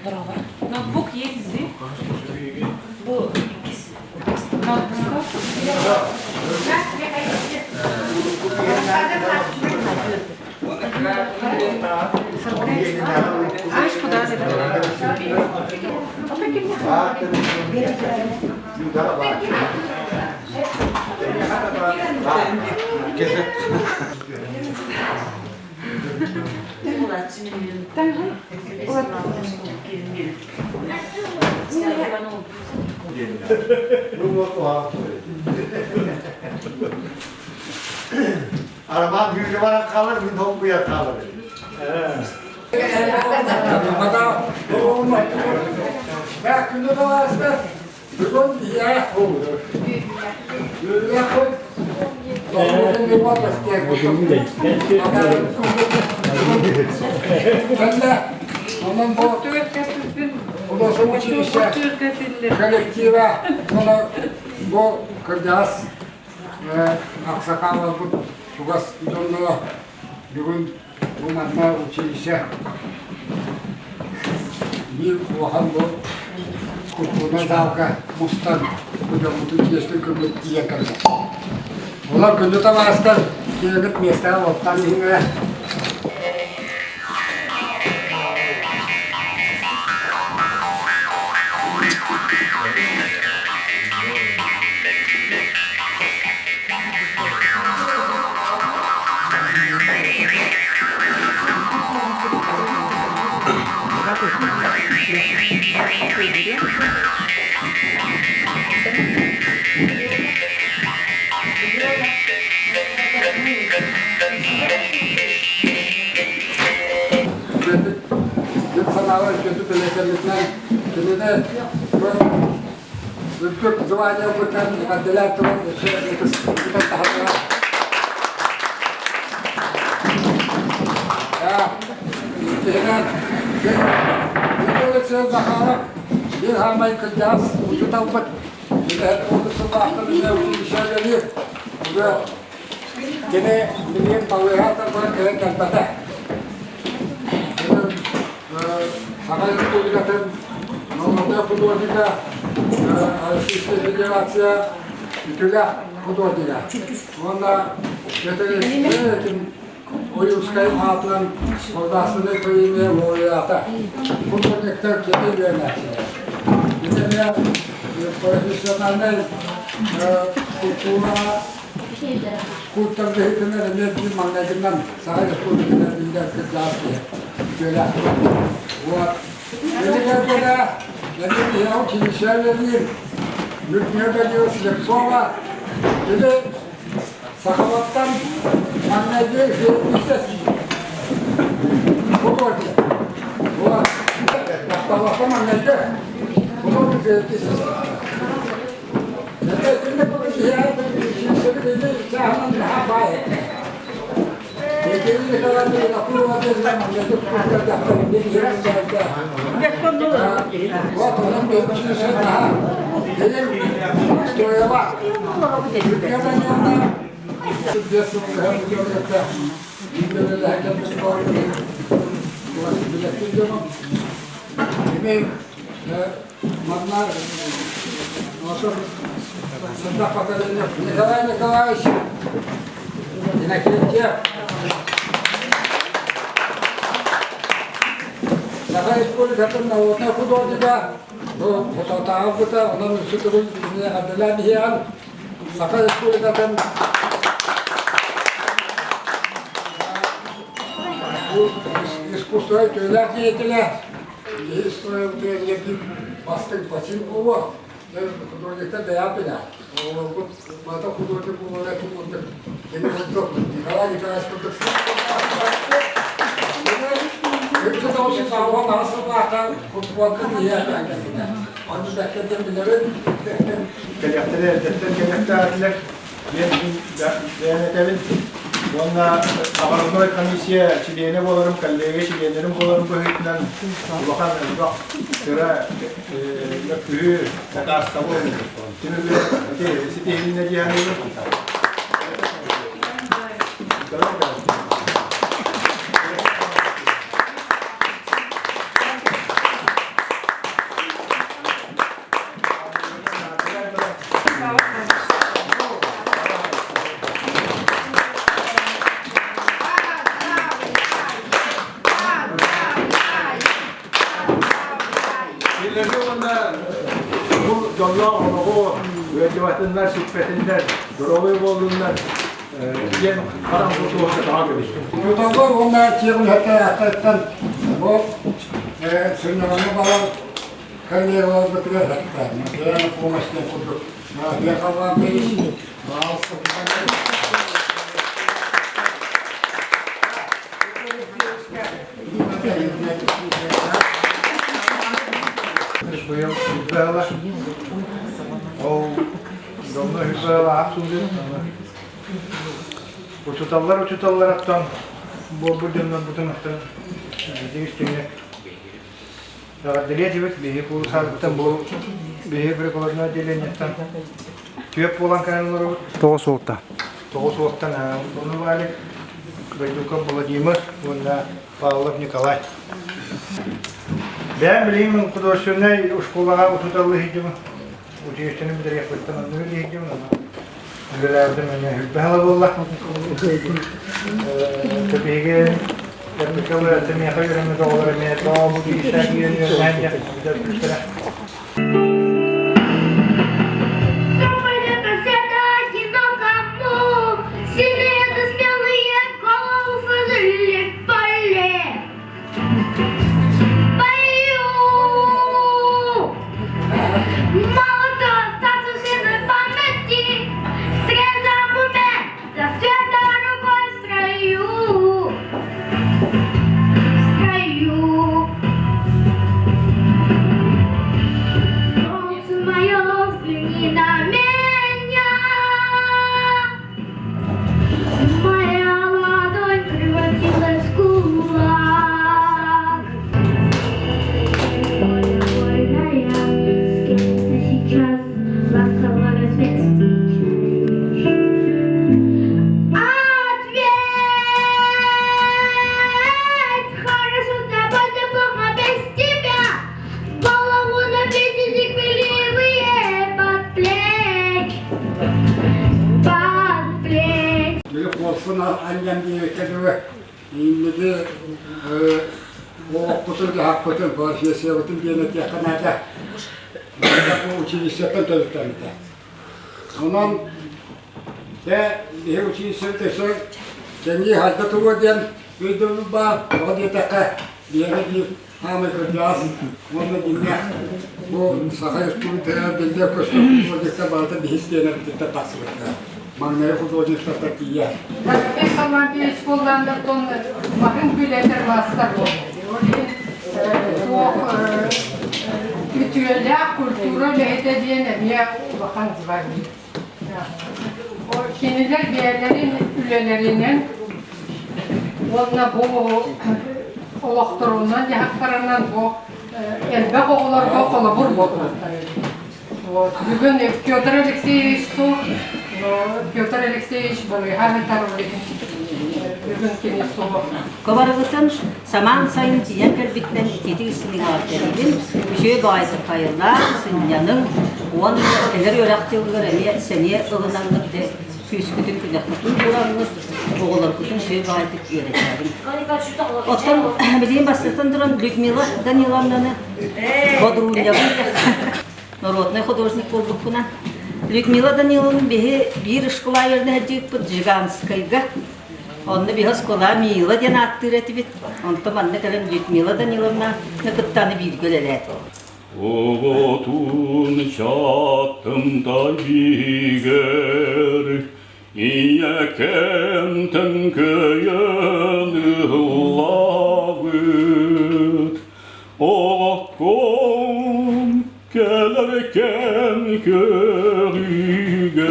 Ноутбук есть здесь? Бу иккис ноутбука. Знаешь, куда Арабаан күүрэ баран хаалар, мин долгуйа хаалар. Коллектива бу кырдьаҕас аксакааларбыт чугас дьонноро бүгүн бу манна училище биир улахан бу культурнай залга мустан бу дьоммутун чиэстин көрбүт тиийэн кэллэ. Олор күндү табаарыстар киэҥит миэстэҕэ оттоон иһиҥ Дьон санаалар үтүөтүк бэлиэтэммитинэн кинини үрдүк звание ылбытынан эҕэрдэлээн туран өссө ытыс таһаарара. Иккиһинэн, Алексей Захаров биир хаамай кырдьаҕас учууталбыт сыллаахтан училище үлэлиир. Кини билигин балыыһа тарбаҕар кэлэн кэлбэтэ. Саха Республикатын молодой художника, Российская Федерация үтүлээх художнига. Уонна Ойуунскай аатынан государственнай премия лауреата. Художниктар кини үөрэнээччилэр. Ити эмиэ профессиональнай культура скульптор быһыытынан эмиэ биир маҥнайгынан Саха Республикатын биллэр кырдьаҕас киһи үтүөлээх. Вот. Ити кэргэнэ Эмиэ училище үлэлиир Людмила Даниловна Слепцова или Сахалартан маҥнайгы живописец художник. Вот. Дьахталлартан маҥнайгы художник живописец. Это итинник курдук киһи чааһынан наһаа баай этэ. Вот онон Манна Николай Николаевич Иннокентьев Саха Республикатын народнай художнига бу фототааҕы онон үсү төгүл эҕэрдэлээн иһиэҕин Саха Республикатын искусство үтүөлээх деятелэ Киһи бастыҥ почин буолуо. Художниктар бэйэм билэр. Оҕолорбут бата художник буолара курдук кини курдук Николай Николаевич курдук Кэлиэхтэрэ эрдэттэн кэлиэхтээхтилэр диэн бэйэм этэбин. Уонна Оборонной комиссия чилиэнэ буоларым, коллега чилиэннэрим буоларым быһыытынан улахан элбэх кыра мөккүһүү, дакаастабыл түмүгү ситиһилиннэ дии саныыбын. Кинилэргэ уонна бу дьоллоох олоҕу ыалдьыбатыннар, сүппэтиннэр, доруобай буоллуннар диэн харах тутуһа таҕа кэбистим. Учууталлар уонна киэҥ үлэһиттэр ааттарыттан бу сынньалаҥҥа баран коллегаларбытыгар Материальная помощь диэн курдук Быйыл Үрбэҕэ ол дьонно Үрбэҕэ аах сылдьар. Учууталлар учууталларыттан буолбут дьоннорбутун оттон истиҥник Эҕэрдэлиэ этибит биһиги куурусаабыттан бу биһиги прикладной отделениеттан түөрт буолан кэлэн олоробут. 9 уолта. 9 уолтан ону Валик, Байдуков Владимир уонна Павлов Николай. Бэйэм билигин художественнай школаҕа учууталлыы сылдьабын. Училищены бүтэриэхпиттэн онно үлэлии сылдьабын. Үлэлээбитим эмиэ элбэх ыла буолла. Биһиги РПК миэхэ үөрэммит оҕолор эмиэ тоҕо бу киһи киирэн үөрэнэн диэн бүтэрбиттэрэ. Били куолсун анньан диэбиккэ дылы инники олохпутун-дьаһахпытын, профессиябытын диэн этиэххэ наада. Училищеттан төрүттэммитэ. Онон дьэ биһи училищебыт өссө кэҥии хайда туруо диэн өйдөбүл баар. Тоҕо диэтэххэ, биһиэхэ биир Хаамай кырдьаҕас уонна дьиҥнээх бу Саха Республикатыгар биллэр-көстөр художниктар барыта биһис диэнэрбититтэн тахсыбыттара. Маҥнайгы художниктартан тиийэ. Василий Харлампьевич буоллааннартан маһын күлэтэр маастар буолла. Ол иһин туох үтүөлээх культура үлэһитэ диэн эмиэ улахан звание. Кинилэр бэйэлэрин үлэлэринэн уонна бу олохторунан дьаһахтарынан бу элбэх оҕолорго холобур буолбуттар. Вот. Бүгүн Петр Алексеевич суох, но Петр Алексеевич балыыһа ыытар бүгүн кини суох. Кобарыбытын самаан сайын тиийэн кэлбиттэн итиитик истиҥ үчүгэй баҕайытык хайыллаах, сынньаныҥ уонна кэлэр үөрэх дьылыгар эмиэ сэниэ ылынаҥҥыт дьэ күүскүтүн күнэххитин буламмыт, оҕолоргутун үчүгэй баҕайытык үөрэтээриҥ. Оттон билигин бастатан туран Людмила Даниловнаны Бодуруунньабын народный художник буолбуккунан Людмила Даниловна биһи биир школа үөрэнэ сылдьыбыппыт Жиганскайга. Онно биһи оскуола Мила диэн ааттыыр этибит. Онтон манна кэлэн Людмила Даниловна кытта аны бииргэ үлэлээтим. Оҕотун чаттым тайбигэр Ийэкэм төҥкөйөн ыллаабыт Оҕокком кэлэр кэм көрүгэр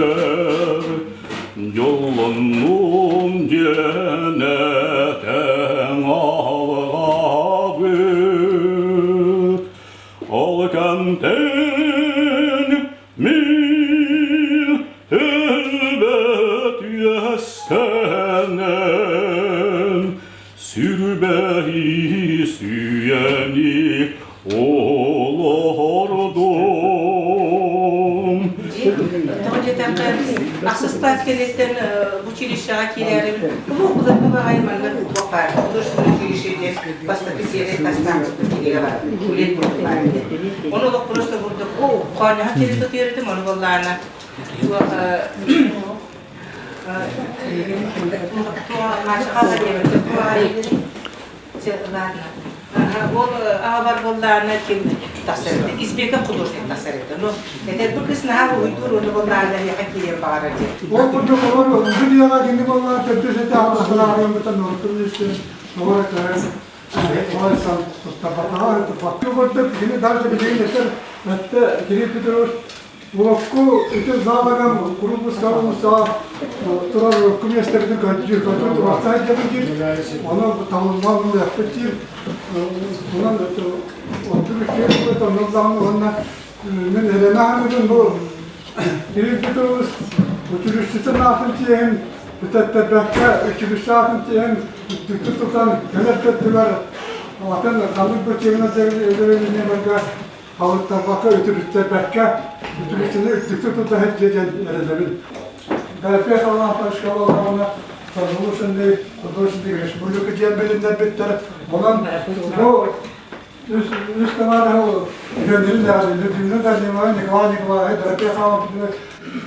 Дьоллоннум диэн этэн алҕаабыт Ол кэмтэн мин өлбөт үөстэнэн Сүрбэһи сүүйэни олордум. Тоҕо диэтэххэ, Ахсыс класс кэнниттэн училищеҕа киирээрибин улуу былыргы баҕайы манна туох баар художественное училище диэн бастакы сиэрэй тастаах кинигэ бар улет курдук баар этэ. Ону олох просто курдук хоонньоһон кэлин тутуйар этим, ону буоллаҕына туох Ол аҕабар буоллаҕына ким тахсар этэ? Избеков художник тахсар этэ. Ну, этэр бу кыс наһаа уһуйдуур уонна буоллаҕына эһиэхэ киириэн баҕарар диэн. Ол курдук олор бу дьиэҕэ кини буоллаҕа төрдүс этэ аҕалаһылаарыйбыта норуотун истин оҕо көрөн сан туттарбатаҕа туппакка курдук кини даже билигин этэр эттэ Кирилл Петрович Урукку ити залага курупуска уулуссаҕа турар урукку миэстэбитин көрдүүр, көрдүү туруохтаах диэбит диир. Ону талыллан ылыахпыт диир. Онон онтун үчүгэй оннук даҕаны уонна мин Елена ханыгын бу Кирилл Петрович училищетын аатын тиэһин бүтэттэрбэккэ училище аатын тиэһин үрдүктүк тутан кэлэр өттүгэр атын ханнык да чыгынан өлөрүнүмэргэ Халыттарбакка, үтүрүттэрбэккэ, үтүрүччүнү үрдүктүк тута сылдьыа диэн эрэнэбин. Гарпия Харламповичка буоллаҕына, заслуженный художник республика диэн билиннэрбиттэр. Онон бу үс үс табаарыһы үһүөннэрин даҕаны Людмила Данилова, Николай Николаевич, Дорофей Харлампович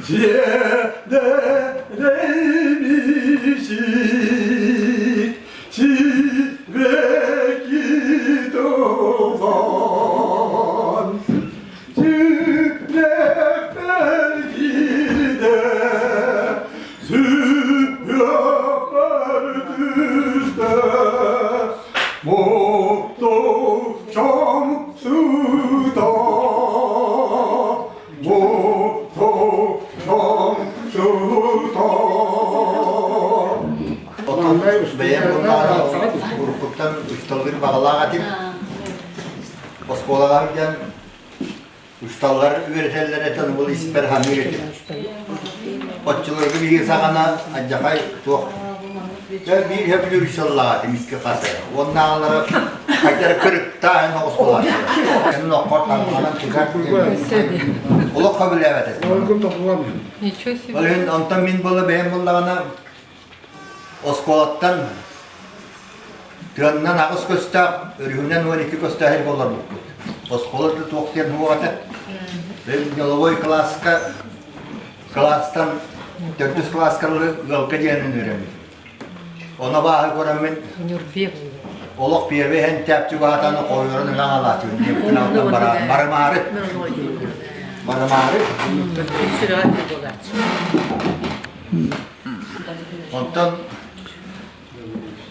Дьиэдэлэймичик Сибэкки тулан сүрэхпэр киирдэ, сүһүөхпэр түстэ, Муттукчам сыта, муттукчам сыта. Отон бэйэм буоллаҕына уруккуттан учууталлыыр баҕалаах этим. Оскуолаҕа сылдьан учууталлар үөрэтэллэр этэ, ону был испэр саныыр этим. Оччолорго биһиги саҕана алдьархай туох дьэ биир сөбүлүүр учууталлаах этим икки хас эрэ. Уоннааҕылара хайдах эрэ кырыктаан оҕуспалааччылар. Кэннин оккор тарбаҕынан тыгар олох сөбүлээбэт этим. Ол иһин онтон мин буола бэйэм буоллаҕына Оскуолаттан тыаннан аҕыс көстөөх, өрүһүнэн 12 көстөөх сиргэ олорбуппут. Оскуола да туох диэн суох этэ. Деловой кылааска кылаастан төрдүс кылааска ыалга диэнин үөрэммитим. Ону бааһы көрөммүн олох первый иһэн чугаһатан хойуорун ылан алаачыбын диэбитин алтан барымаары барымаары Онтон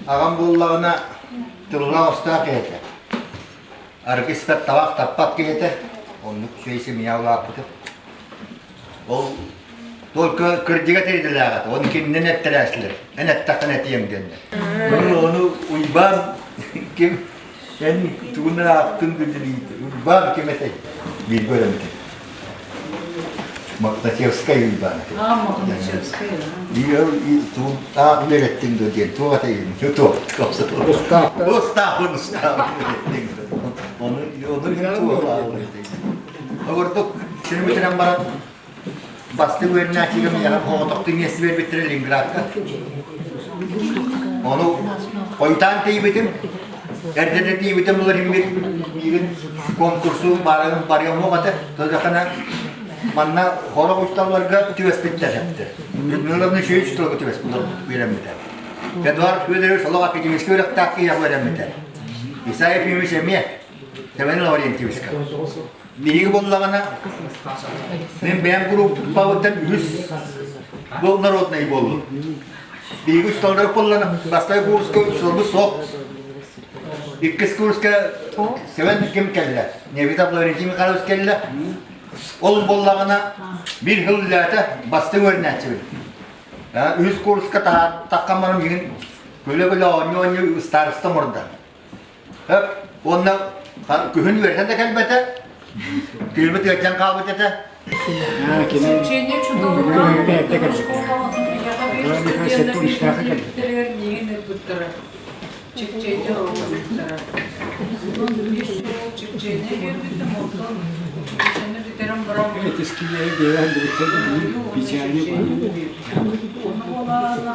аҕам буоллаҕына тыллаах-өстөөх киһи этэ. Аргы испэт табах таппат киһи этэ. Оннук үчүгэй семья улааппытым. Ол только кырдьыга тэридэлээх этэ. Оны кининэн эттэрээсилэр. Эн эттэххинэ этиэм диэннэр. Ону Уйбаан ким эн тугунан аахтын билдилиит. Уйбаан ким этэй? Бииргэ өлөммүтүм. Мохначевскай Уйбаан этэ. А, Мохначевскай. Туох үөрэттиҥ дуо диэн туох этэй туох Устаахпын устаахпын Ону ону Огурдук син бүтэрэн баран бастыҥ үөрэнээччигэ миэхэ оҕотохтуу миэстэ биэрбиттэрэ Ленинградка. Ону хойутаан тиийбитим. Эрдэ тиийбитим булар иммит миигин конкурсу барыам барыам суох этэ. Тозахана манна хорох учууталларга түбэспиттэр эптэр. Людмила Ильич учууталга түбэспит үөрэммитэ. Эдуард Федорович олох академическай үөрэхтээх киһиэхэ үөрэммитэ. Исай Ефимович эмиэ Семен Лаврентьевичка. Биһиги буоллаҕына, мин бэйэм группабыттан үһүс был народный буоллум. Биһиги учууталлар буоллана, бастакы курска учууталбыт суох. Иккис курска Семен ким кэллэ? Невитов Лаврентий Михайлович кэллэ. Ол буоллаҕына, биир сыл үлэлээтэ, бастыҥ үөрэнээччибин. Үһүс курска таххан баран миигин күлэ-күлэ оонньуу-оонньуу ыстаарыста оҥордо. Уонна күһүн үөрэтэн да кэлбэтэ, күһүммүт ыалдьан хаалбыт этэ. Учение чудового миигин ылбыттара. Чэпчэйдэр оҕолоруттара. Училищены биэрбитим, онтон училищены бүтэрэн баран Ону буолаана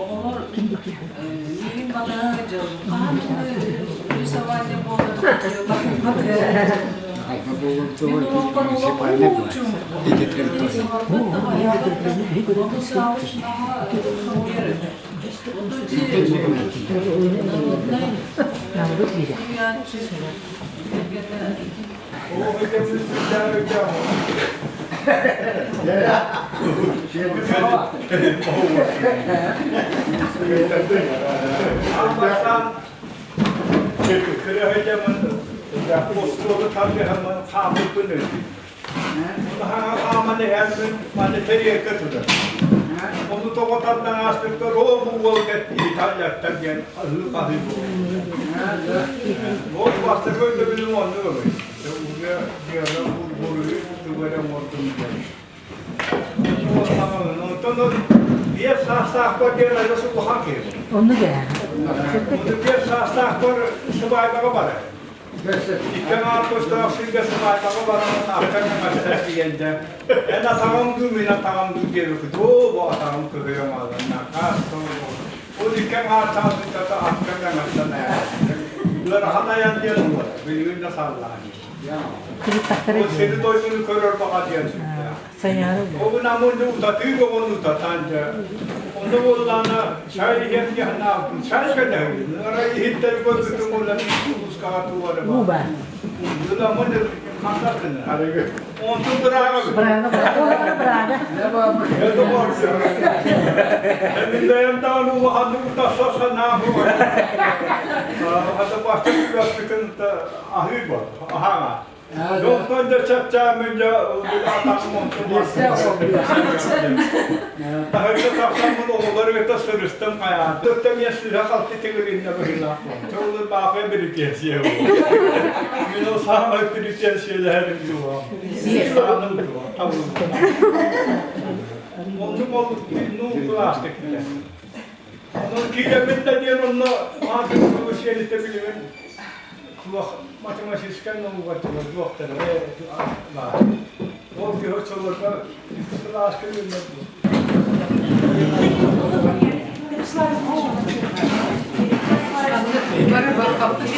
оҕолор миигин батыһа сылдьаллар. Хаһан рисование буолар Мин уолбар олох уу-чуҥ. Ону саабыт наһаа соһуйар этэ. Народнай суруйааччы кэргэнэ Хааман иһэрмин маны тэриэргэ турар. Ону тоҕо тардан ааспыттар оо бу уол Италияттан диэн хаһыы-хаһыы буолбут. Ол бастакы өйдөбүлүм оннук эбит. Уга дьыала буруйу тугу эрэ оҥордум диэн. Онтон ол биэс саастаахпар диэн адьас улахан киһи. Оннук ээ. Ону биэс саастаахпар сыбаайбаҕа барар. Икки аҥаар сиргэ сыбаайбаҕа баран атахтар маҥастар тиийэннэр, эн атаҕым дуу, мин атаҕым дуу диэбиккит, оо, бу атаҕым көһүйэн хаалла, накаас Ол икки аҥаар саастыктата аттан таҥастан айаатыктар. Ыарахан айан диэн буолар, билигин да саллаан. Ол сири дойдуну көрөр баҕа диэн сүрдээх. Ол гынан утатыы оҕону утатаан дьэ. Онно буоллаҕына чай иһэн диэн аабытым. Чай кэлэһин. Арай иһиттэр көрбүтүм уонна улускаҕа туора баар. Ыламын хантаттын. Онтун бырааҕа. Бырааҕа, бырааҕа. Это больше. Мин бэйэм даҕаны улаханнык утарса санаам Хата бастакы үөспүтүн аһыы бар, аһаҥа. Дьонтон да чэпчээммин дьэ атаҕым онтун Таһырдьа тахсаммын оҕолор ыта сырыстым хайаан. Төттө эмиэ сыыһа-халты тигилиннэ быһыылаах. Чолу баахай биритиэнсийэ буолла. Мин ол саамай биритиэнсийэлэһэрим дуо? Сыаным дуо? Оннук ол ну кылааска киирэн. Онон киирэммин да диэн онно маатын сиэлитэ билигин Туох математическай наука туохтара баар. Ол киһи оччолорго кылааска үүннэр Бары бархаппыт.